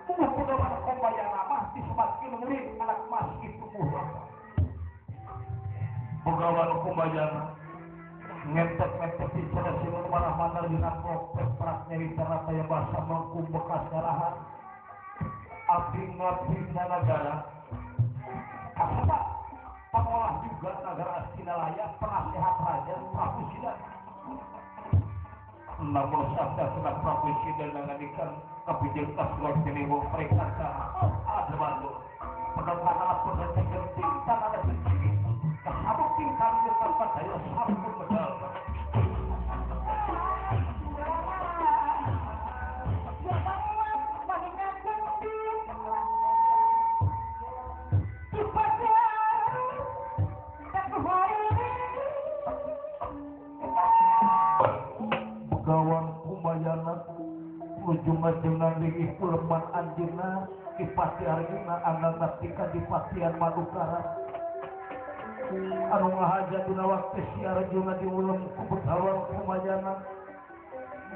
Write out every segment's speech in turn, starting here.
Begawan Kumbayana mah disebatkeun murid anak mas itu murah. Begawan Kumbayana ngentek-ngentek di sana sini marah-marah dina proses perak nyeri tanah kaya bahasa mangku bekas garahan abdi ngabdi nagara kasebab pengolah juga nagara Astinalaya penasehat raja Prabu Sidan. Namun sabda sudah Prabu Sidan ngandikan kabijek kasuat dening wong prekasa ada bantu penentang alat penentang genting tanah ada benci kesabuk tingkang tanpa daya sampun medal. Begawan Kumbayana nuju ngajengan lingih uleman anjeunna Kipati Arjuna anggal ngatika di Patian Madukara anu ngahaja dina waktu si Arjuna diulem ku Begawan Kumbayana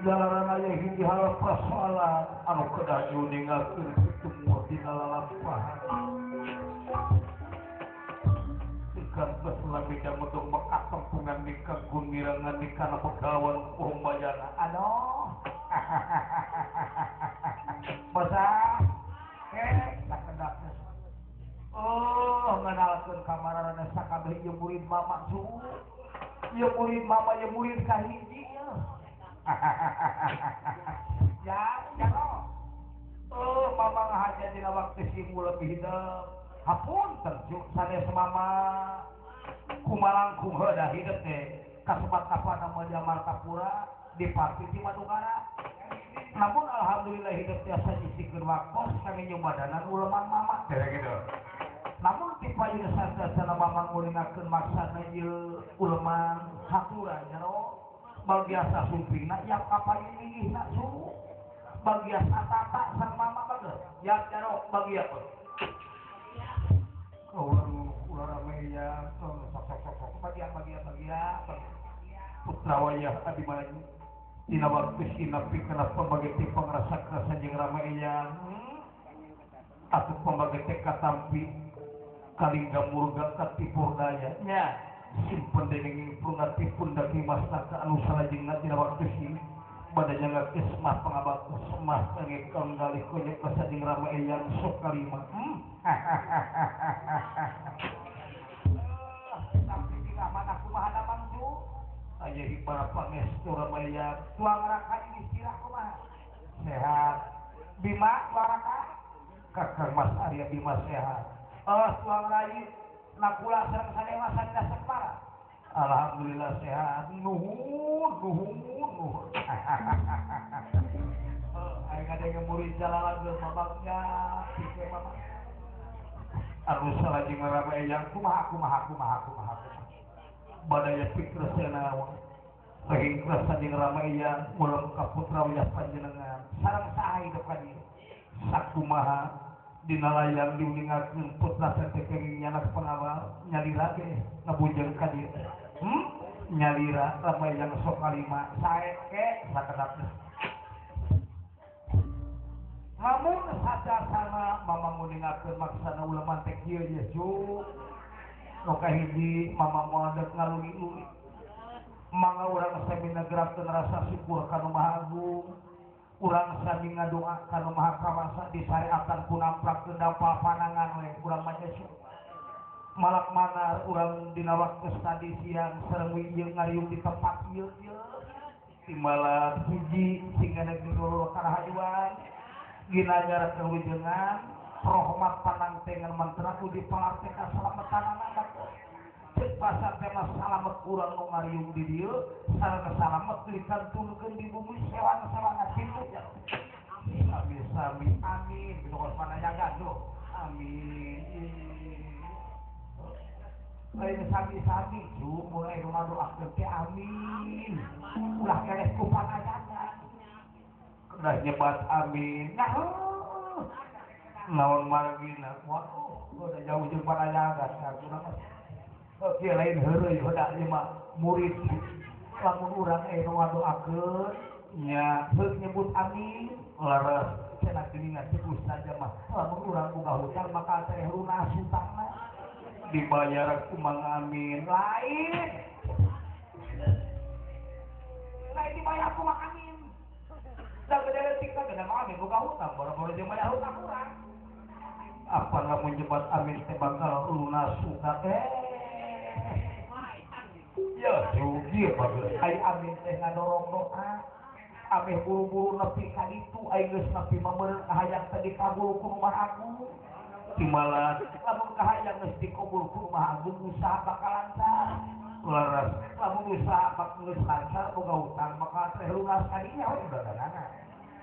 jalaran aya hiji hal persoalan anu kedah diuningakeun kitu dina lalampahan ikan besulami jamudung mekak tempungan nikah gumirangan nikah Begawan Kumbayana aduh masa sakedapnya oh ngenalkeun kamarana sakabeh ieu murid mama su ieu murid mama ieu murid kahiji ya jaro oh mama ngahaja dina waktu simu lebih hidup hapunten sanes mama kumalangkung heudah hidup teh kasebat kapana meja Martapura di Parti di Madukara. Namun alhamdulillah hidup tiasa nyisikeun waktos kami nyubadanan uleman mama teh gitu. Namun ti payun sadasana mama ngulingakeun maksana ieu uleman hatura jero bagiasa sumpingna yang kapayun linggihna su bagiasa tata sang mama bager yang jero bagi apa? Kawan ulah rame ya sok sok sok bagian bagian bagian putra wayah Abimanyu dina waktu sinapi kana pambageti pangrasa kerasa jeung rame atuh pambageti katampi kalingga murga katipur daya nya simpen dening prungatipun daging masnaka anu salajengna dina waktu si badanya ngakis mah pangabaktos mah kangge kanggalih konyek basa jeung rame yang sok kalima. Tapi tingah mana kumaha damang tu aya hibara pangestu ramaya tuang raka ini sirah kumaha sehat Bima tuang raka Kakang Mas Arya Bima sehat oh tuang rayi nakula sareng sadewa sanida separa alhamdulillah sehat nuhun nuhun nuhun aing ada murid jalalan geus babaknya pikeun mama anu salajeng rame yang kumaha kumaha kumaha kumaha badaya pikir senawa saking kerasa jeung ramaya mulem ka putra wayah panjenengan sareng saha hidup ka dieu sakumaha dina layang diuningakeun putra teh kenging nyanak pengawal nyalira ge ngabujeng ka dieu nyalira ramaya sok kalima sae ke sakedapna. Namun sadasana mama nguningakeun maksana uleman teh kieu ye cu nu kahiji mama moal deuk ngaluli-luli mangga urang sami negrapkeun rasa syukur ka Nu Maha Agung urang sami ngadoa ka Nu Maha Kawasa disareatan ku namprakeun dampal panangan we urang mah Yesus malak mana urang dina waktu tadi siang sareng ieu ngariung di tempat ieu ieu timbalan hiji singga negeri loro karahajuan ginanyar kewijengan rohmat panangtengan mantra ku dipalar teh kasalametan anak cek basa teh mah salamet urang nu ngariung di dieu sareng salamet dikantunkeun di bumi sewang-sewangan kitu ya sami-sami amin kitu kos panayagan tuh amin lain sami-sami cu mulai nu ngadoakeun teh amin ulah keleh ku panayagan kedah nyebat amin nah naon margina waduh udah jauh jeung panayagan sakuna mah kieu lain heureuy heuda ieu mah murid lamun urang nu ngadoakeun nya heuk nyebut amin laras cenah geuningan cek saja mah lamun urang boga hutang bakal teh lunas hutangna dibayar ku Mang Amin lain lain dibayar ku Mang Amin da gede leutik teh gede Mang Amin boga hutang boro-boro jeung bayar hutang urang apa lamun jebat Amin teh bakal lunas hutang ya rugi bagus ai Amin teh ngadorong doa ameh buru-buru nepi ka ditu ai geus nepi mah meureun kahayang teh dikabul ku Rumah Agung timalan lamun kahayang geus dikabul ku Rumah Agung usaha bakal lancar laras lamun usaha bakal geus lancar boga hutang bakal teh lunas kadinya we badanana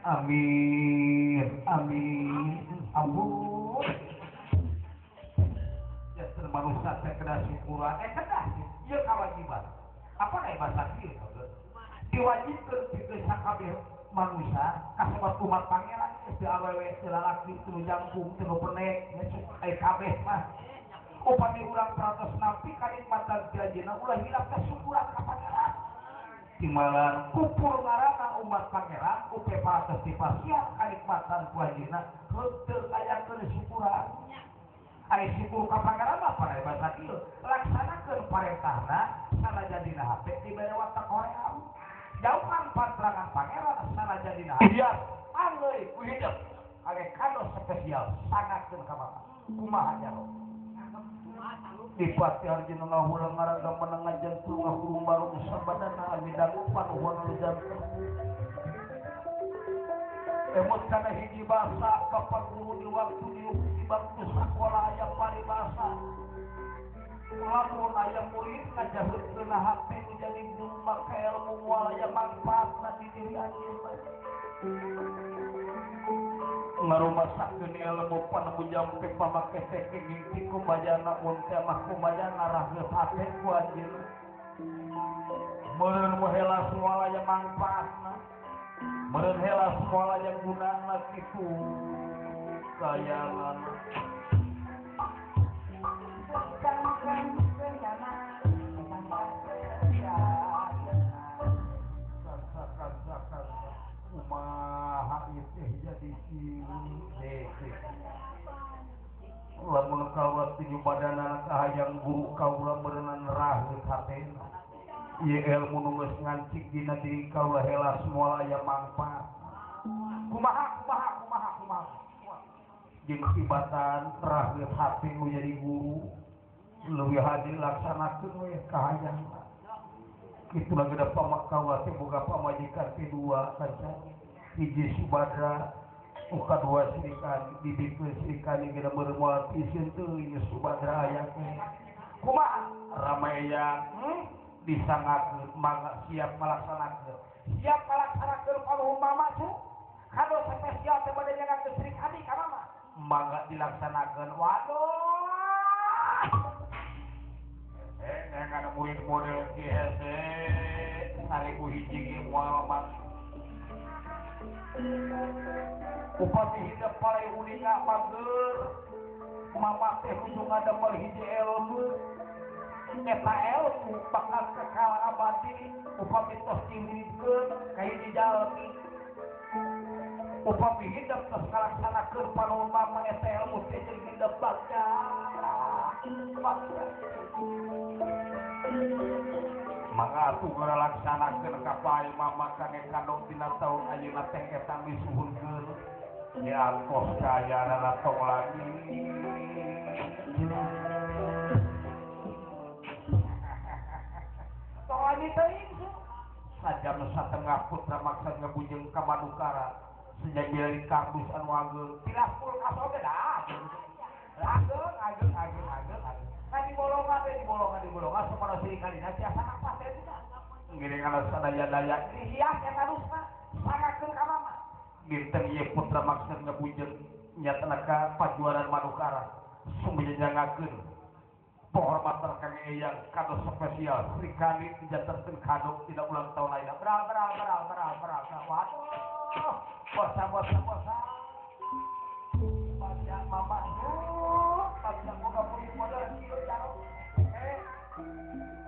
amin amin ampun ya manusia teh kedah syukuran kedah ieu kawajiban apa na bahasa kieu diwajibkeun pikeun sakabeh manusia kasebat umat pangeran geus teu awewe teu lalaki teu jangkung teu penek ai kabeh mah upami urang parantos nampi kanikmatan ti anjeunna ulah hilap kasyukuran ka pangeran timalan kupur ngaranna umat pangeran upe parantos dipasihan kanikmatan ku anjeunna henteu ayakeun syukuran ai syukur ka pangeran mah para bahasa kieu laksanakeun parentahna sanajadina hate dibere watak hoream jauhan pantrangan pangeran sanajadina iya angeuy ku hidup age kado spesial sangakeun ka mama kumaha jaro dipati arjuna ngahulang ngaraga menang jantung ngahurung barung sabadana amidangu panuhun jantung emot kana hiji basa bapak guru di waktu di waktu sakola aya paribasa lamun aya murid ngajaheutkeun hate nu jadi guru make ilmu moal aya mangfaatna di diri anjeunna ngarumasakeun ilmu panemu jampe pamake teh kenging kumayana mun teh mah kumayana raheut hate ku anjeunna meureun mohelas moal aya mangfaatna meureun helas moal aya gunana kitu kayangan kumaha ieu teh jadi kieu lamun kaula tinju badana kahayang guru kaula meureunnan raheut hatena ieu ilmu nu geus ngancik dina diri kaula helas moal aya mangfaat kumaha kumaha kumaha kumaha jeung tibatan raheut hate nu jadi guru leuwih hade laksanakeun we kahayang kitu lagi da pamak kaula teh boga pamajikan teh dua kaca hiji Subadra nu kadua Srikandi bibikeun Srikandi geuna meureun moal piseun teu ieu Subadra aya teh kumaha ramaya disangakeun mangga siap melaksanakeun paluhun mama su kado spesial teh bade nyangakeun Srikandi ka mama mangga dilaksanakeun waduh kana murid model ki hese 1000 hiji ge moal mah upami hidup parai uninga mager mama teh kudu ngadamel hiji ilmu eta ilmu bakal kekal abadi upami tos diwujudkeun ka hiji jalmi upami hidup tos ngalaksanakeun panuhun mama eta ilmu teh jadi hidup bagja mangga atuh ngalaksanakeun ka pae mama kangge kado dina taun ayeuna teh eta misuhunkeun ya kos kaayaan tong lagi tong lagi teuing sajam satengah putra maksad ngabujeng ka Madukara sejak kardus anu ageung tilas kulkas oge dah ageng ageng ageng ageng nah dibolongan teh dibolongan supaya Srikandina tiasa napas teh ngiringan sadaya-daya dihias eta kardusna sangakeun ka mama dinten ieu putra maksud ngabujeng nyatana ka pajuaran Madukara sumbejangakeun penghormatan kang eyang kado spesial Srikandi dijantenkeun kado dina ulang tahun ayeuna beral beral beral beral beral waduh bosa bosa bosa baca mama baca boga murid model kieu jaro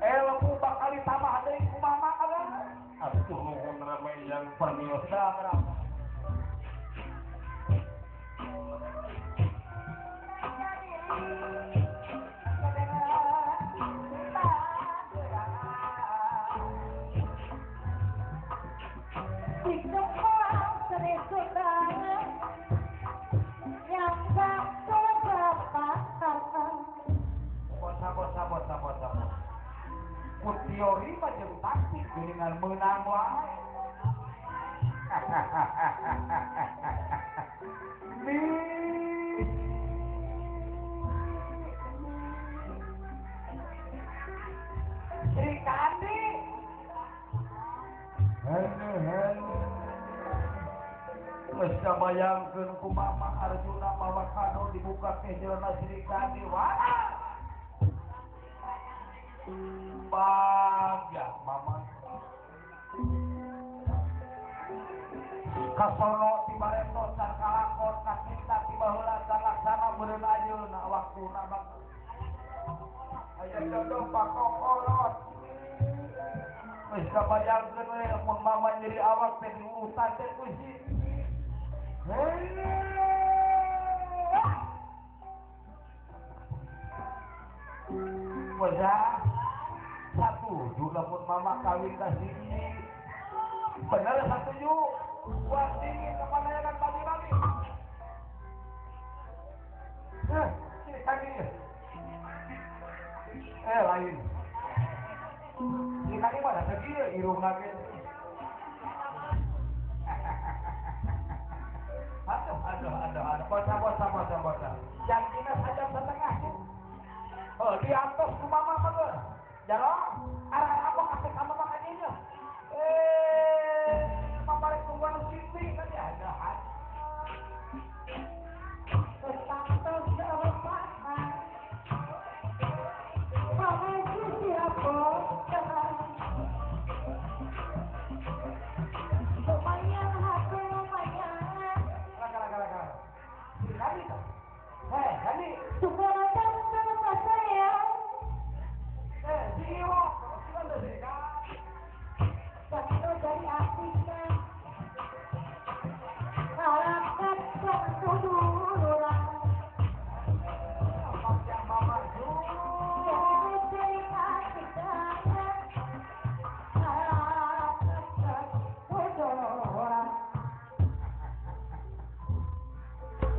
ilmu bakal ditambah deui ku mama kabeh atuh nuhun rame yang permiosa beral jeung taktik geuningan meunang wae. Sri Kandi. Hene. Geus kabayangkeun ku Mama Arjuna mawa kado dibuka teh jelema Sri Kandi. Wah. Bagja Mama. Kasono ti bareto can kalakon kacinta ti baheula can laksana beureun ayeuna waktuna bang. Aya jodoh pakokolot. Geus kabayangkeun we mun Mama nyeri awak teh diurutan teh ku si. Wajah satuju lamun Mama kawin ka sini. Bener satuju. Buat dingin kepanayan pagi-pagi. Sini kaki. Lain. Sini kaki mana segi irung lagi. Aduh. Bocah. Yang dinas saja setengah. Oh, diantos ku Mama mah. Jaro, arah apa kasih sama makannya? Mama rek tungguan sini kan ya ada.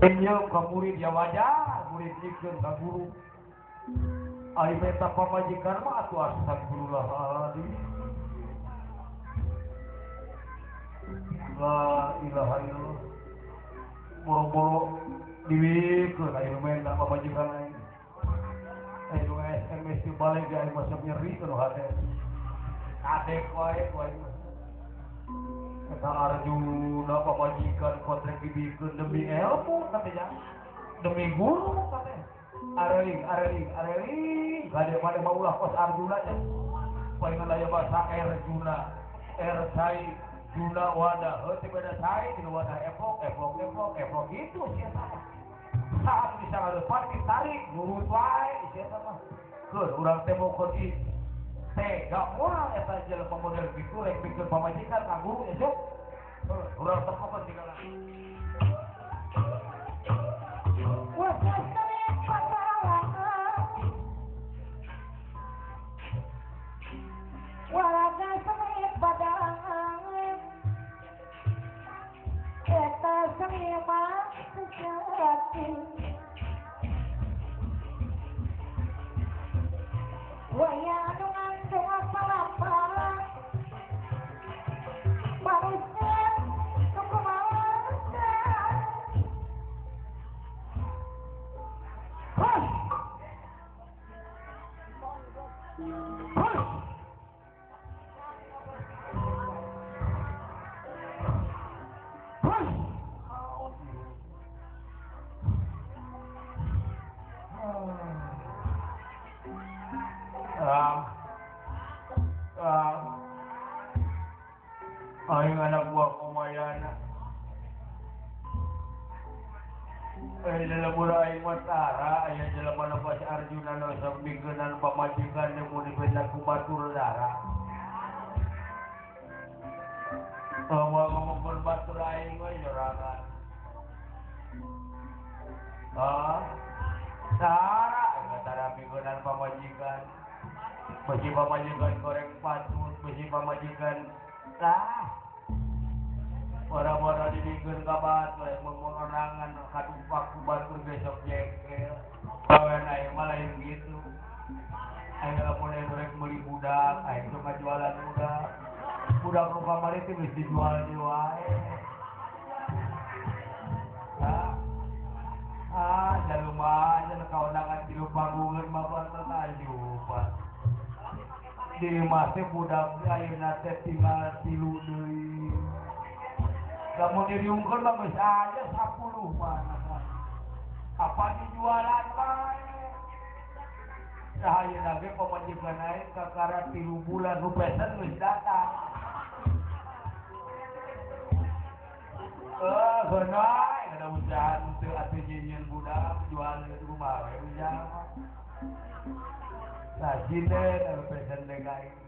Penyem ka murid ya wajar, murid nyikeun ka guru. Ari meta pamajikan mah atuh astagfirullahaladzim. La ilaha illallah. Boro-boro diwikeun aya meta pamajikan aing. Aing nu SMS di balik ge aing masuk nyeri nu hate. Kadek wae ku aing mah. Eta Arjuna pamajikan kotrek dibikeun demi ilmu katanya, demi guru katanya. Areling gade mane mah ulah kos Arjuna nya. Palingan aya bahasa Arjuna, R sai Juna wadah, heuh teh beda sai dina wadah epok gitu sia mah. Saat bisa ngadepan ditarik nurut wae sia mah. Keur urang teh mokeun ieu. Teh gak moal eta jelema model kitu rek pikeun pamajikan ka guru esuk. Urang tepokeun tinggal. Aing anak buah kumayana. Dalam murah aing matara, aya jelema nu pas Arjuna nu sok mikeunnan pamajikan nu dipenda ku batur darah. Moal ngomongkeun batur aing we sorangan. Ah, tara aing tara mikeunnan pamajikan. Besi pamajikan goreng patut, besi pamajikan tah. Bara-bara dibikeun ka batur, memenangan kadupak ku batur besok jengkel. Awean aing mah lain gitu. Aing lamun rek meuli budak, aing sok ngajualan budak. Budak nu kamari teh geus dijual deui wae. Ah, jalumayan kaundangan tilu panggungan mah banten ajupan. Di imah teh budak ayeuna teh tinggal tilu deui. Lamun diriungkeun mah geus aya 10 mah. Apa dijualan bae. Tah ayeuna ge pamajikan aing kakara 3 bulan nu pesen geus datang. Benar, ada usaha untuk atuh nyieun budak jual di rumah we usaha mah. Tah sinden anu pesen deui ka aing.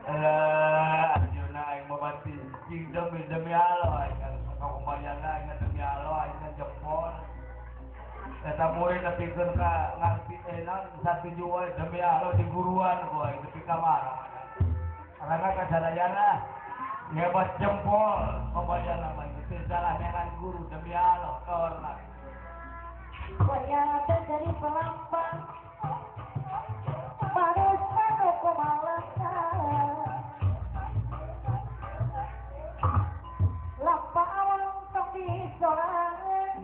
Arjuna aing mah banti cing demi Allah aing kan kakumayana aing demi Allah aing kan jempol. Eta murid nepikeun ka ngarti naon satuju wae demi Allah di guruan ku aing tepi ka mana. Karena ka sadayana hebat jempol pembayaran mah itu salah dengan guru demi Allah hormat. Waya terjadi pelampang manis manu kumalasan lampang awang tong disorangan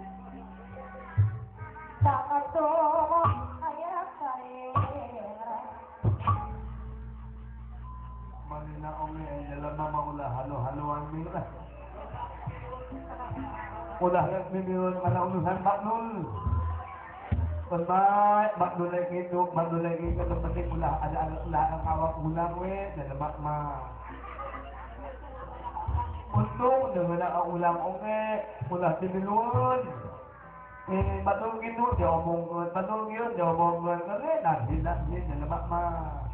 tangan tuh ayah kaira. Manina onge jelema mah ulah halu-haluan mil lah. Ulah mimil kana urusan maknul. Pun bae maknul lagi hidup, maknul lagi kan penting ulah ada ulah awak ulang we jelema mah. Untung dengan ulang onge ulah dimiluan. Batul gitu diomongkeun, batul kieu diomongkeun kene nanti jelema mah.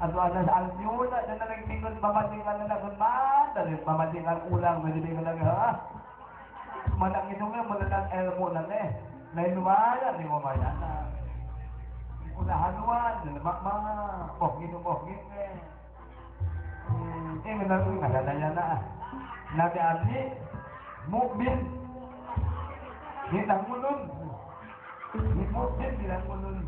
Atau ada alnyuna dan lagi tinggal mamacingan na kun man dari mamacingan ulang jadi bingung lagi ha mana ngitungnya melenang ilmu na teh lain lumayan di mamayana ulah haluan lemak mah boh gitu benar ngadayana Nabi abdi mukmin bintang mulun mukmin bintang mulun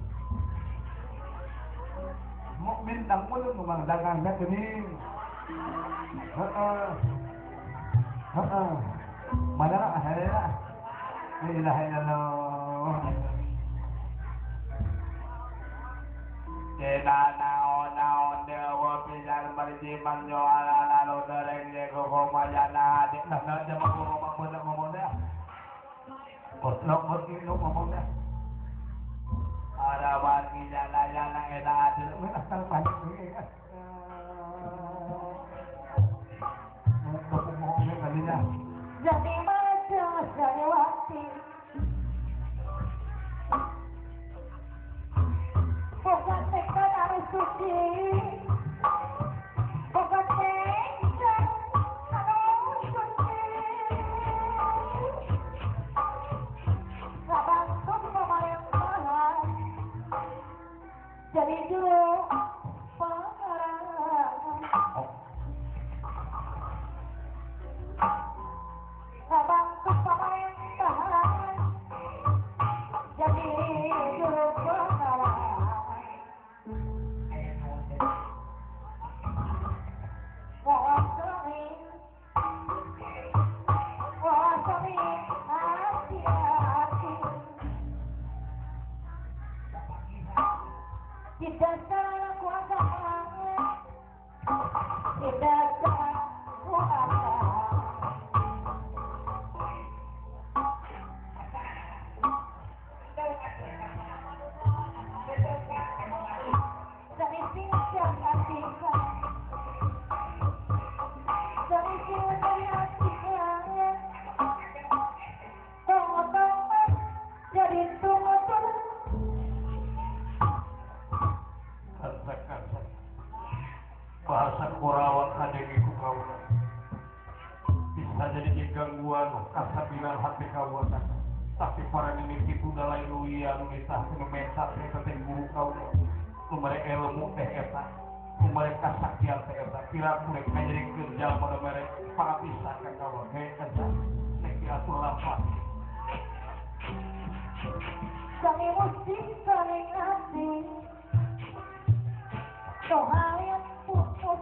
mukmin tang mulun memang dagang geuning. Heeh. Heeh. Mana akhirnya? La ilaha illallah. Tena naon naon dewa pisan berjiman yo ala lalu dereng ye koko mayana adik nah nah jam aku ngomong ngomong deh. Kotlok kotlok ngomong deh. Arawan jana jana eta adil asal balik Jadi macam sariwati bukan tekad harus suci, bukan tekad harus suci. Sabantuk pemerintahan jadi juru pengarang. Sabantuk pemerintahan jadi juru pengarang. Wasami hati-hati. Tidak salah kuasa, tidak salah kuasa. Dari singkat hatikan, dari singkat hatikan, tunggu-tunggu, jadi tunggu-tunggu. Bahasa Korawa kadenge ku kaula bisa jadi gangguan kasabilan hati kaula tapi para nenek itu dalai luia nu mitah nu meta teh guru kaula nu mere ilmu teh eta nu mere kasaktian teh eta piraku rek ngajarikeun jalma nu mere pangapisa ka kaula heh eta rek diatur lampah. Jadi musik saling hati. Doa yang putus.